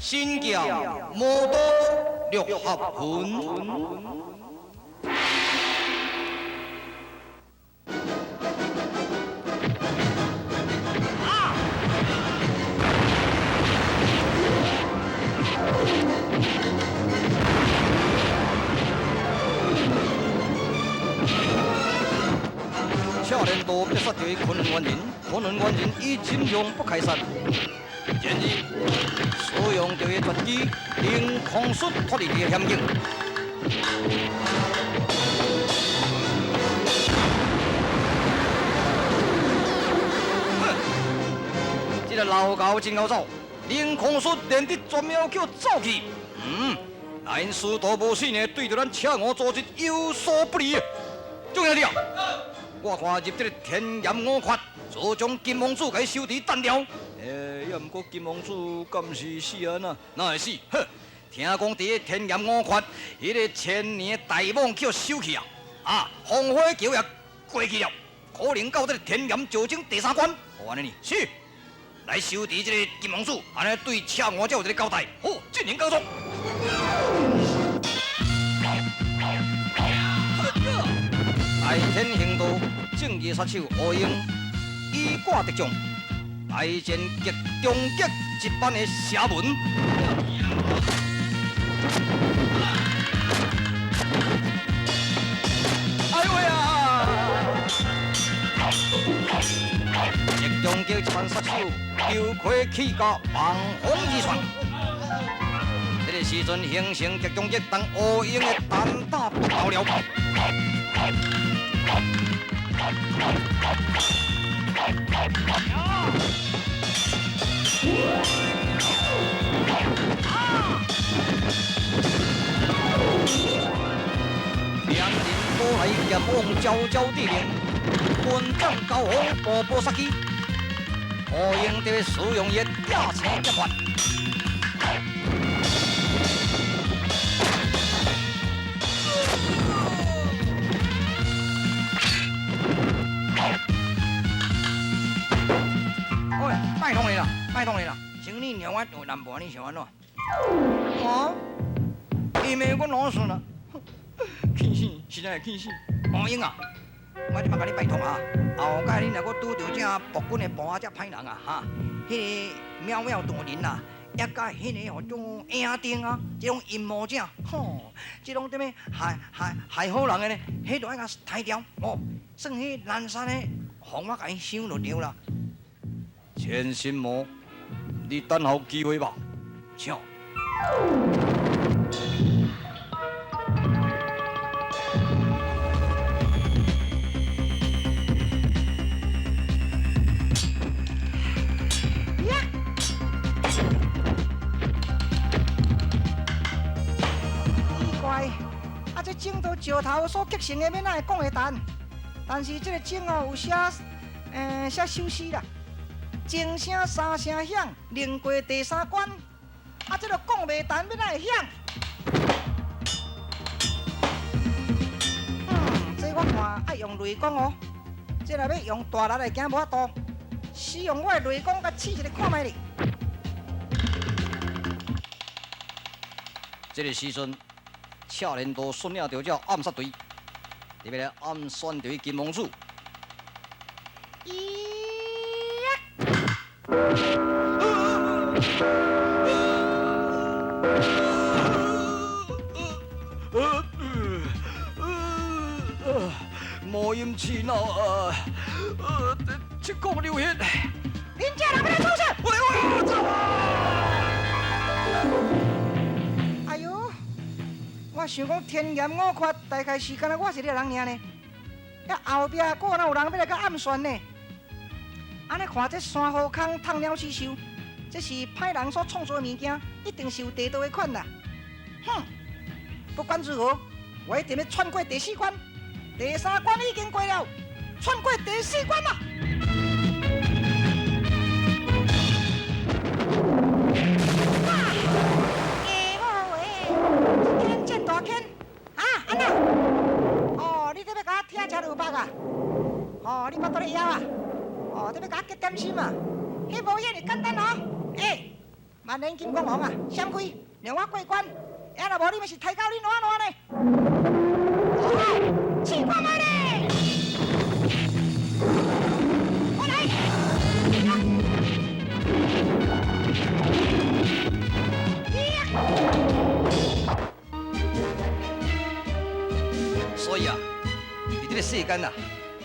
神剑魔刀六合魂。赤练刀必杀掉昆仑猿人，昆仑猿人以真相不开杀。然而，使用著伊绝技，凌空术脱离伫险境。哼，这个老猴真𠢕走，凌空术连得绝妙叫走去。那𪜶师徒无死呢，对著咱赤五组织有所不利。众兄弟啊，我看入这个天岩五穴，就将金王子共伊收伫弹掉。欸，也毋过金王子敢是死按怎？哪会死？哼！听讲伫个天岩五穴，彼个千年大蟒去予收去啊！啊，风火桥也过去了，可能到这个天岩石井第三关。好按呢呢，是来收治这个金王子，按呢对赤五才有一个交代。好，进行工作。大天行道正义杀手乌鹰以挂敌将。大战极终极一班的邪门。哎喂啊！极终极一班杀手，丢盔弃甲，望风而窜。这个时阵形成极终极当乌鹰的单打独斗了。两人过来剑王悄悄地灵，棍掌交锋，步步杀机。乌鹰伫使用伊的吊车剑法。喂，拜托你啦，拜托你啦，请你让我做男伴，你想按怎？啊？伊骂我老孙啊！气死，实在会气死。乌鹰啊，我这摆共你拜托啊，后盖你若阁拄著这暴君的部下这歹人啊，哈，彼个喵喵大人啊，抑佮彼个号做影丁啊，这种阴谋者，吼，这种啥物害害害好人的呢，彼都爱共杀掉哦，算彼南山的，予我共伊收就对啦。千心魔，你等候机会吧，请。奇怪，啊，这钟都石头所结成的，欲哪会讲会弹？但是这个钟哦，有写，写首诗啦。钟声三声响，灵过第三关。啊，这个讲袂弹，欲哪会响？这我看爱用雷公哦。这若欲用大力来行无法度，使用我的雷公，共试一下看觅咧。这个时阵，赤练刀率领著这暗杀队，特别来暗算著金王子。咦！魔音刺脑啊！七孔流血！恁这人欲来创啥？喂喂！我想講天嚴五缺，大概是敢若我一個人爾呢。遐後壁閣哪有人欲來共暗算呢？按呢看這山河空鴕鳥刺繡，這是歹人所創造的物件，一定是有地道的款啦。哼！不管如何，我一定欲穿過第四關，第三關已經過了，穿過第四關啦！哇！下某話，這間真大間，啊，按怎？哦，你這欲共我拆食落腹啊？哦，你腹肚咧枵啊？哦，這欲共我夾點心啊？彼無遐爾簡單哦！欸，萬年金剛王啊，閃開，讓我過關！啊，若無你嘛是刣到你爛爛呢？哦，試看覓咧！我來。所以啊，佇這个世間啊，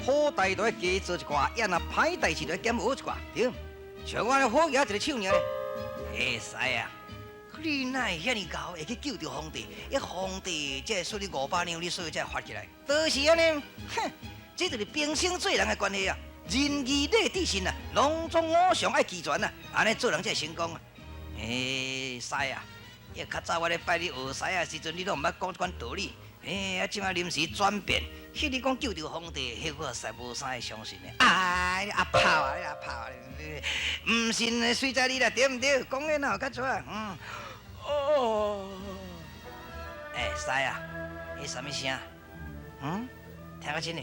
好代就愛加做一寡，啊若歹代志就愛減學一寡，對？像我按呢好額一个手爾咧，會使啊！你哪會遐爾𠢕，會去救著皇帝？彼皇帝才會賜你500兩，你所以才會發起來。就是按呢，哼，這就是平生做人的關係啊！仁義禮智信啊，攏總五常愛齊全啊，按呢做人才會成功啊！欸，師啊，較早我咧拜你學師仔的時陣，你攏毋捌講這款道理。欸，啊，這擺臨時轉變，彼你講救著皇帝，彼我實在無啥會相信的。哎，你阿炮啊，你阿炮啊，你毋信的隨在你啦，對毋對？講的哪有較濟啊？嗯。哦。欸，師啊，彼啥物聲？嗯？聽較真的。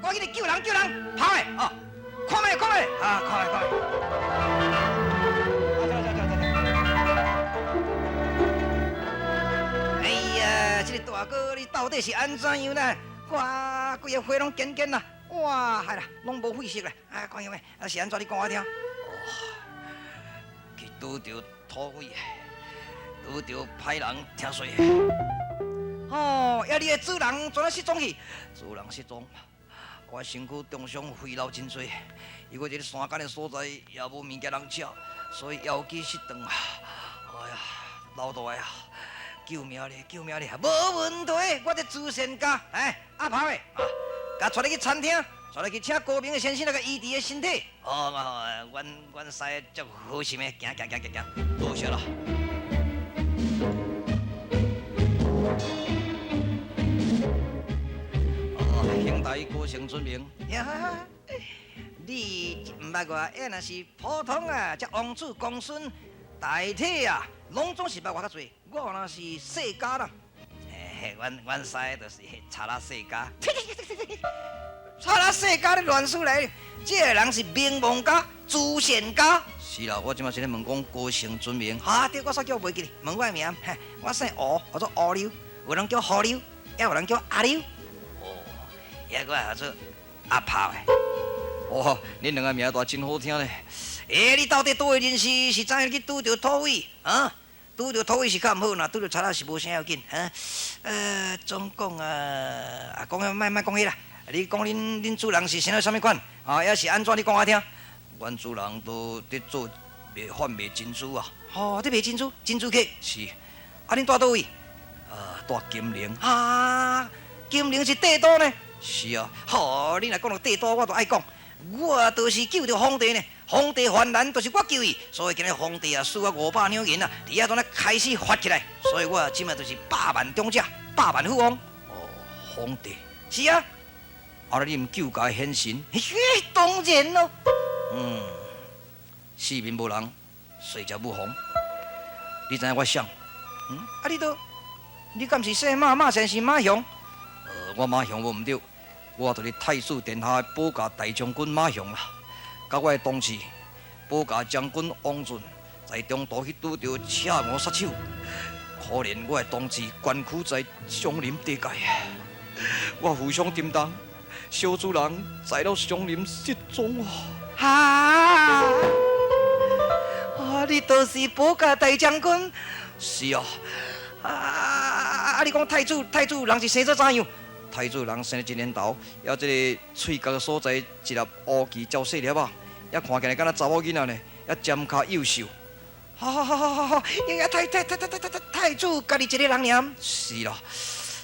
趕緊去救人，救人！跑的哦，看覓，看覓，啊，看覓，看覓。哎呀，這個大哥，你到底是按怎樣啦？哇，規个花攏堅堅啦，哇，係啦，攏無血色啦。啊，講啥物？啊，是按怎？你講我聽。哦，去拄著土匪，拄著歹人，聽說。哦，遐你的主人怎啊失蹤去？主人失蹤，我身軀重傷，血流真濟，伊閣佇咧山間的所在也無物件通食，所以腰肌失斷啊！哎呀，老大啊！救命咧！救命咧！無問題，我這慈善家，哎，阿炮的，啊，共帶你去餐廳，帶你去請高明的先生來共醫治的身體。好嘛好，阮阮師足好心的，行行行行行，多謝啦。哦，兄台高姓尊名？呀，你毋捌我，彼若是普通啊，這王子公孫大體啊，攏總是捌我較濟。我若是世家啦，嘿嘿，阮阮師就是查拉世家。查拉世家你亂說來，這个人是名望家、慈善家。是啦，我這馬是咧問講高姓尊名。哈，對，我煞叫袂記哩，問我的名，我姓胡，叫做胡溜，有人叫胡溜，也有人叫阿溜。哦，抑閣叫做阿炮的。哦，恁兩个名大真好聽咧。欸，你到底佗位人士是怎樣去拄著土匪啊？拄著土匪是較毋好，若拄著賊仔是無啥要緊。哈，總講啊，啊，講莫莫講彼啦。你講恁恁主人是啥物啥物款？啊，抑是按怎？你講我聽。阮主人都佇做賣販賣珍珠啊。哦，佇賣珍珠，珍珠客是。啊，恁住佗位？住金陵。啊，金陵是帝都呢。是啊。吼，你若講到帝都，我就愛講。我就是救著皇帝呢，皇帝犯難就是我救伊，所以今日皇帝啊賜我500兩銀啊，佇遐陣啊開始發起來，所以我這馬就是百萬長者，百萬富翁。哦，皇帝是啊，啊你毋救家顯神？嘿，當然咯。嗯，四面無人，四隻無防，你知影我誰？嗯，啊你都，你敢是姓馬？馬先生馬雄？我馬雄無毋對。我就是太子殿下的保駕大將軍馬雄啦，佮我的同事保駕將軍王俊，在中途去拄著赤吳殺手，可憐我的同志懸軀在松林地界，我負傷沉重，小主人在了松林失蹤啊！哈！啊，你就是保駕大將軍？是啊。啊啊！你講太子，太子人是生做怎樣？太子人生得真緣投，抑這个喙角所在一粒烏臍超細粒仔，抑看起來敢若查某囡仔呢，抑尖跤幼瘦。好好好好好好，太太太太太太太子家己一个人尔？是啦。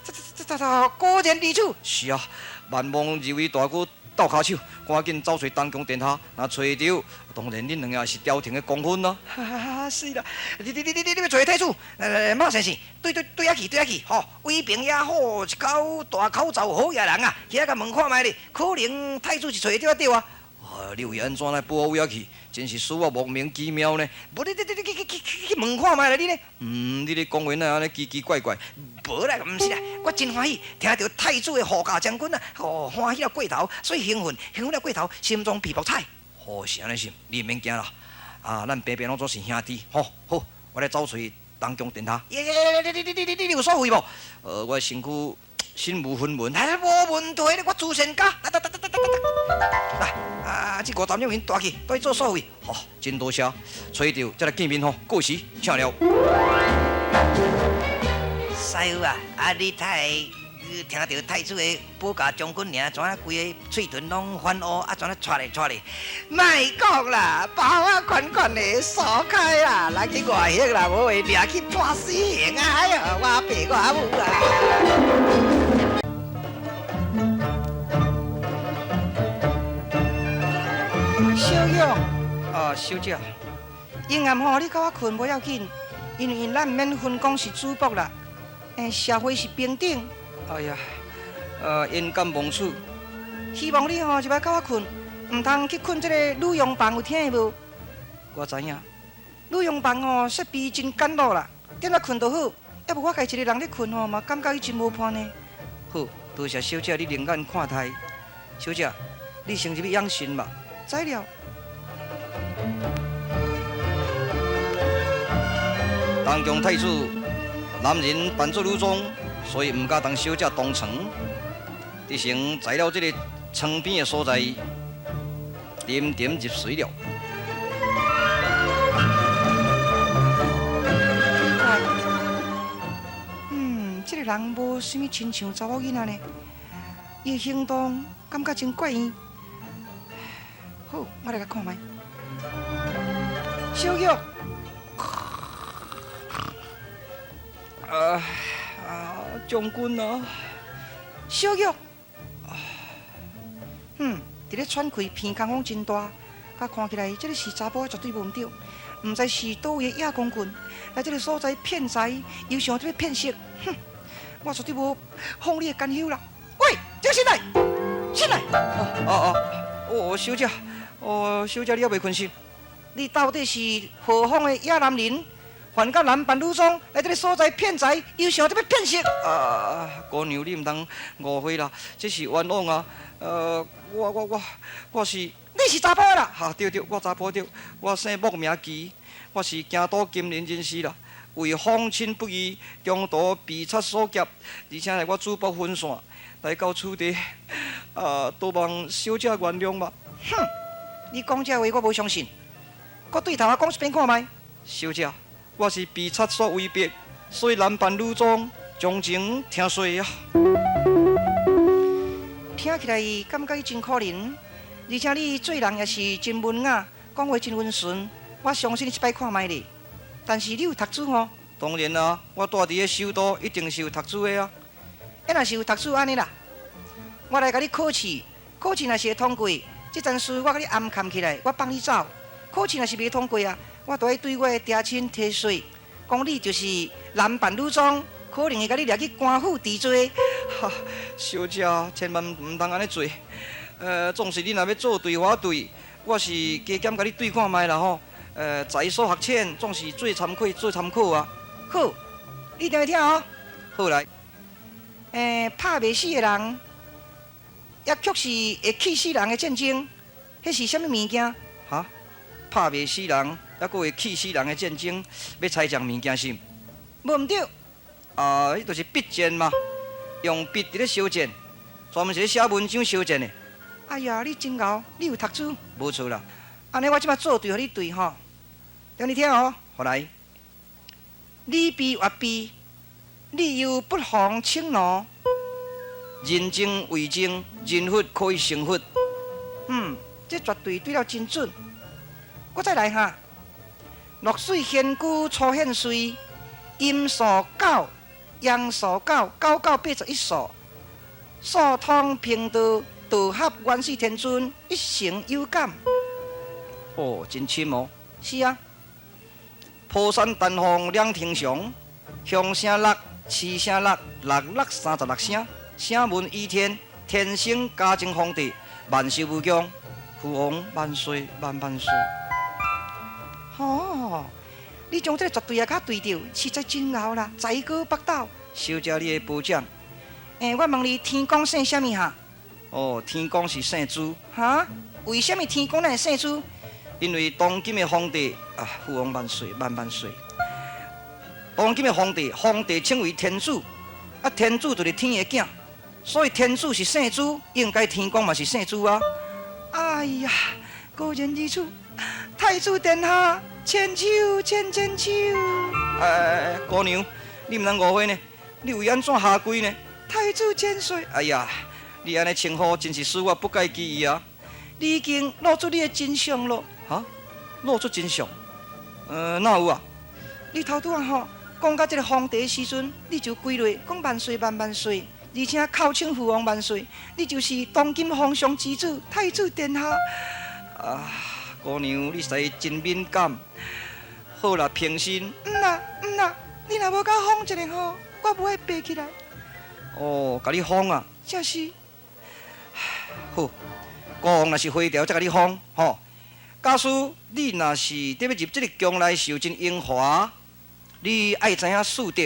这这这这果然如此。是啊，万望二位大哥斗跤手，赶紧走揣东宫殿下，若揣著，当然恁两个也是朝廷的功勋咯。哈哈，是啦，你你你你你欲揣太子，来马先生，对对对遐去对遐去，吼，威平也好，一口大口罩好野人啊，去遐共问看觅咧，可能太子是揣著啊对啊。啊，你为按怎来报我遐去？真是使我莫名其妙呢。无你你你你去去去去问看觅啦，你呢？嗯，你咧讲话哪按呢奇奇怪怪？无啦，毋是啦，我真欢喜，听著太子的护驾将军啊，哦，欢喜了过头，所以兴奋，兴奋了过头，心脏皮爆彩。哦，是按呢是，你毋免惊啦。啊，咱平平拢总是兄弟，吼，好，我来走揣东宫殿下。耶耶耶，你你你你你有所谓无？我身躯身无分文。哎，无问题，我慈善家。来来来来来来，啊，这50两银带去，带去做所费。好，真多谢，揣著再来见面吼，过时，请了。师傅啊，啊你太听著太子的保驾将军名，怎啊规个喙唇拢反乌，啊怎啊掣咧掣咧？莫讲啦，包仔款款的疏开啦，来去外歇啦，无会掠去判死刑啊！哎哟，我爸我母啊！小勇啊，小姐，阴暗吼，你佮我困无要紧，因为咱毋免分讲是主仆啦。社会是平等。哎呀，焉敢忘此？希望你吼一摆佮我困，毋通去困这个女佣房，有听无？我知影。女佣房吼设备真简陋啦，踮遐困就好。抑无我家己一个人咧困吼，嘛感觉伊真无伴呢。好，多谢小姐你另眼看待。小姐，你先入去养神吧。知了。东宫太子，男人扮作女装，所以毋敢同小姐同床。直成在了这个床边的所在，沉沉入睡了。奇怪，这个人无啥物亲像查某囡仔呢，伊的行动感觉真怪异。好，我来共看觅。小玉。啊啊！将军啊，小玉，伫咧喘气，鼻孔风真大，佮看起来这个是查埔，绝对无毋对，毋知是佗位的野光棍来这个所在骗财，又想欲骗色，哼！我绝对无放你的甘休啦！喂，这个醒来，醒来！哦哦哦，小姐，哦，小姐，你犹未困死？你到底是何方的野男人？还佮男扮女装来这个所在骗财，又想欲骗色？啊，姑娘，你毋通误会啦，这是冤枉啊！我我我我是，你是查埔的啦？哈，对对，我查埔对，我姓莫名其，我是京都金陵人士啦。为访亲不义，中途被贼所劫，而且呢，我主仆分散来到此地，啊，多望小姐原谅吧。哼，你讲这话我无相信，阁对头仔讲一遍看觅。小姐，我是被贼所威逼，所以男扮女装，将情听说啊。听起来感觉伊真可怜，而且你做人也是真文雅，讲话真温顺，我相信你一摆看觅咧。但是你有读书吼？当然啦，我住伫个首都，一定是有读书的啊。啊，若是有读书按呢啦，我来共你考试，考试若是会通过，这层事我共你暗藏起来，我放你走。考试若是袂通过啊，我就爱对我的爹亲提说，讲你就是男扮女装，可能会共你掠去官府治罪。哈，小姐，千万毋通按呢做。总是你若欲做对我对，我是加减共你对看觅啦吼。才疏学浅，总是做参考做参考啊。好，你定会听哦。好来。拍袂死的人，也却是会气死人的战争，彼是啥物物件？哈？拍袂死人，犹阁会气死人的战争，欲猜这物件是？无毋对。啊，彼就是笔战嘛，用笔伫咧相战，专门是咧写文章相战的。哎呀，你真𠢕，你有读书？无错啦。按呢，我这摆做对，予你对吼。等你听哦。好来。礼卑乐卑，你犹不妨轻奴。人精为精，人佛可以成佛。这绝对对了真准。阁再来哈，落水仙姑初现岁，阴数九，阳数九，九九八十一数，数通平道，道合元始天尊，一成有感。哦，真深哦。是啊。坡山丹凤两厅上，香声六，市声六，六六三十六声，声闻于天，天生嘉靖皇帝，万寿无疆，父王万岁万万岁。吼，你将这个绝对啊，较对著，实在真𠢕啦，才高八斗。小姐你的褒奖。欸，我问你，天公姓啥物哈？哦，天公是姓朱。哈？为啥物天公咱会姓朱？因为当今的皇帝啊，父王万岁万万岁。当今的皇帝，皇帝称为天子，啊，天子就是天的囝，所以天子是姓朱，应该天公嘛是姓朱啊。哎呀，果然如此，太子殿下，千手千千手。哎哎哎，姑娘，你毋通误会呢，你为按怎下跪呢？太子千岁。哎呀，你按呢称呼真是使我不解其意啊！你已经露出你的真相了。哈？露出真相？哪有啊？你头拄仔吼讲到这个皇帝的时阵，你就跪落讲万岁万万岁，而且口称父王万岁，你就是当今皇上之子太子殿下。啊，姑娘，你实在真敏感。好啦，平身。毋啦毋啦，你若无共我封一下吼，我无爱爬起来。哦，共你封啊？正是。好，国王若是回朝，才共你封吼。假使你若是得欲入这个宫内受尽荣华，你爱知影四德。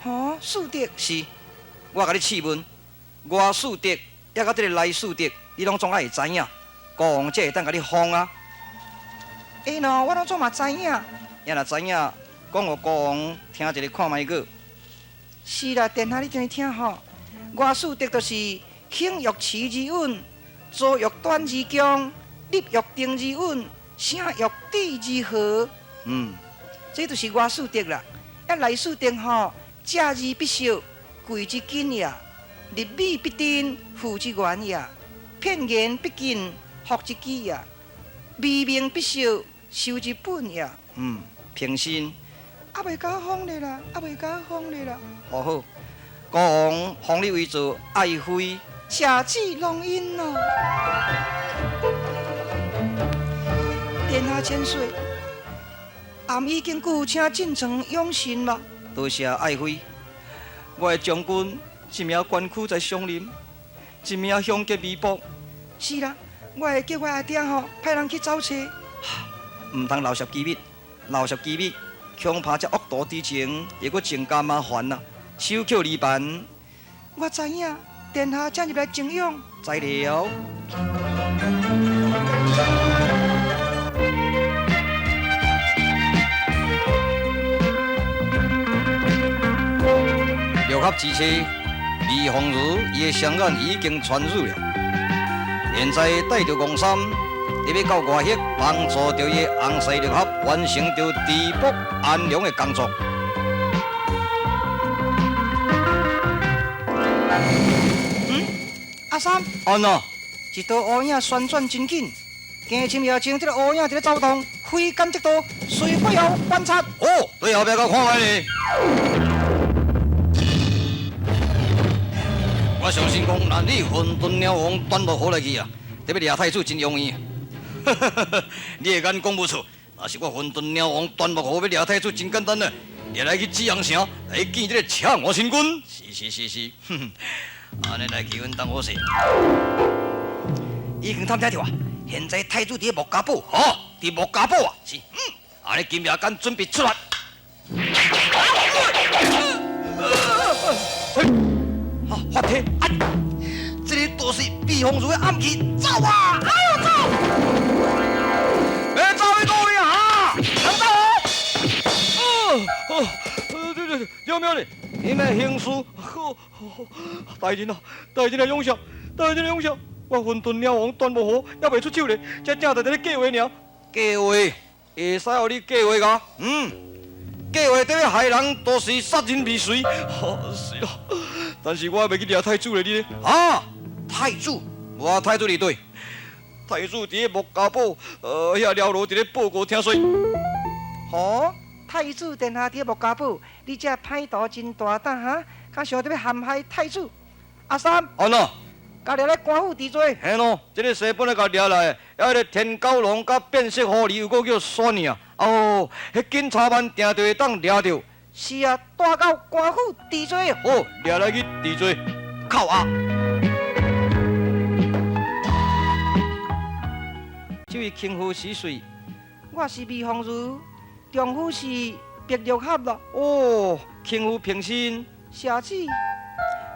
吼，四德？是，我共你试问，外四德，抑佮这个内四德，你拢总爱会知影，国王才会当共你封啊。会喏，我拢总嘛知影。也若知影，讲予国王听一下看觅个。是啦，殿下你听听吼，外四德就是兴欲持而稳，坐欲端而强，立欲定而稳，声欲止而和。这就是外四德啦。啊，内四德吼，食而不息，贵之谨也；立美不贞，富之源也；片言不尽，福之基也；微明不肖，修之本也。平身。啊，袂共我封咧啦，啊，袂共我封咧啦。好好，国王封你为做爱妃，谢主隆恩咯。殿下千岁，暗已经久，请进城养神吧。多谢爱妃。我的将军一名官躯在松林，一名乡结微薄。是啦，我会叫我阿爹吼派人去找揣。毋通漏泄机密，漏泄机密，恐怕这恶毒之情会阁增加麻烦啦。手扣离办。我知影，殿下请入来静养。知了。六合之妻李凤如，伊的双眼已经穿入了，现在带著戆衫，得欲到外域帮助著伊的翁婿六合完成著治国安良的工作。阿三。按怎？一道乌影旋转真紧，惊深夜前这个乌影伫咧走动，非奸即盗，随背后观察。哦，对后壁阁看觅咧。我相信讲，咱你混沌鸟王端落河来去啊，得欲掠太子真容易。你的眼光无错，若是我混沌鸟王端木河欲掠太子真简单啊，掠来去紫阳城来见这个赤五神君。是是是是，哼哼，按呢来去阮当好势。已经探听著啊，现在太子伫穆家堡，吼，伫穆家堡啊，是，按呢今夜间准备出发。啊！发体啊！这个都是毕凤如的暗器，走啊！哎呦，走！别走去倒位啊！哈！人走！哦哦，对对对，有没有你？你们行事，大人啊，大人啊，勇士，大人啊，勇士！我混沌鸟王端木河还袂出手咧，才正在伫咧计划尔。计划会使予你计划㗎？计划得欲害人，都是杀人未遂。是啊，但是我还袂去掠太子咧，你咧？啊，太子，无啊，太子伫佗？太子伫咧穆家堡，遐了罗伫咧报告听说。吼，太子殿下佇木家堡，你這歹徒真大膽哈，敢想著欲陷害太子？阿三，按怎？共掠來官府治罪。嘿喏，這个西本咧共掠來，啊，彼个天狗龍佮變色狐狸又閣叫孫爾啊！哦，彼警察們定著會當掠著。是啊，帶到官府治罪。好，掠來去治罪，扣押。這位輕夫是誰？我是魏鳳如，丈夫是白玉俠啦。哦，輕夫平身。謝旨。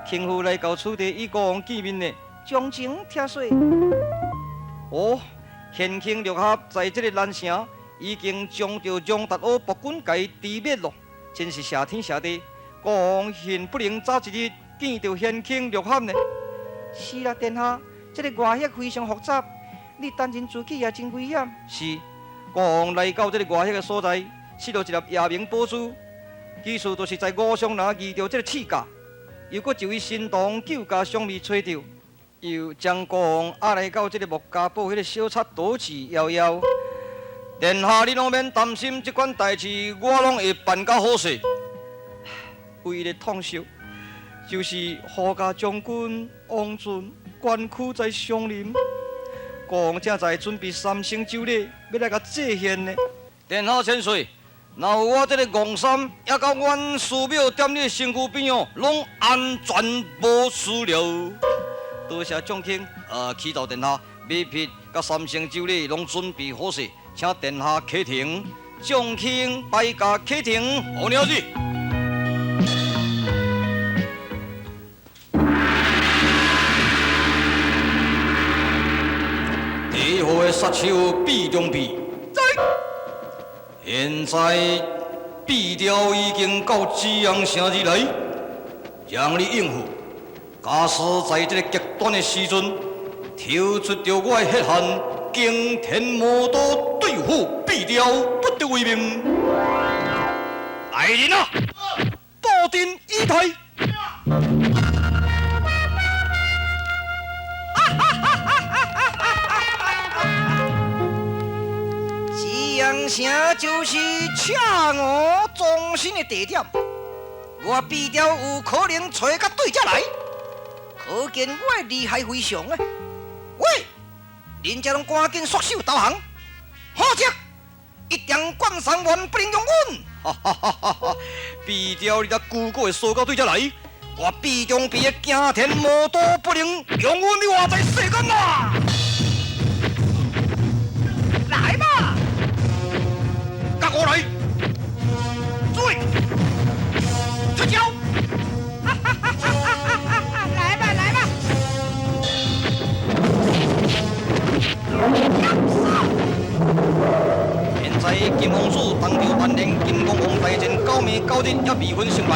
輕夫來到此地與國王見面呢。將情聽說。哦，玄卿六合在這个南城已經將著楊達阿暴君共伊誅滅咯，真是謝天謝地。國王恨不能早一日見著玄卿六合呢。是啦，殿下，這个外域非常複雜，你單人自去也真危險。是，國王來到這个外域的所在，失落一粒夜明寶珠，其實就是在五常那遇著這个刺客，又閣一位神童救駕尚未揣著，又將國王押來到這个木家堡彼个小插躲避夭夭。殿下，你攏免擔心，這款代誌我攏會辦甲好勢。唯一的痛惜，就是胡家將軍王俊官屈在上林，國王正在準備三牲酒禮，欲來共祭獻呢。殿下千歲，若有我這个戇三，也佮阮師表踮你的身軀邊哦，攏安全無事了。多謝將卿，啟奏殿下，馬匹佮三牲酒禮攏準備好勢，請殿下啟程。將卿擺駕啟程，好鳥子。第一號的殺手畢中弼，在。現在畢雕已經到紫陽城而來，讓你應付。假使在這個極端的時陣，抽出著我的血汗，驚天魔刀對付畢雕，不得為命。來人啊！布陣以待。紫陽城就是赤吾葬身的地點，我畢雕有可能揣到對這來，可見我的厲害非常啊！喂，恁這攏趕緊束手投降，否則一定關上門不能容阮。哈哈哈哈哈！畢雕，你才孤個會趖到對這來，我畢中弼的驚天魔刀不能容阮你活在世間啊！來吧，甲我來，注意，出招！來吧，來吧！現在金王子當著萬年金剛王大戰九暝九日也未分勝敗，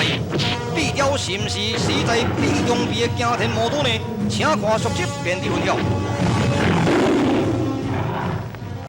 畢雕是毋是死在畢中弼的驚天魔刀呢？請看續集便佇分曉。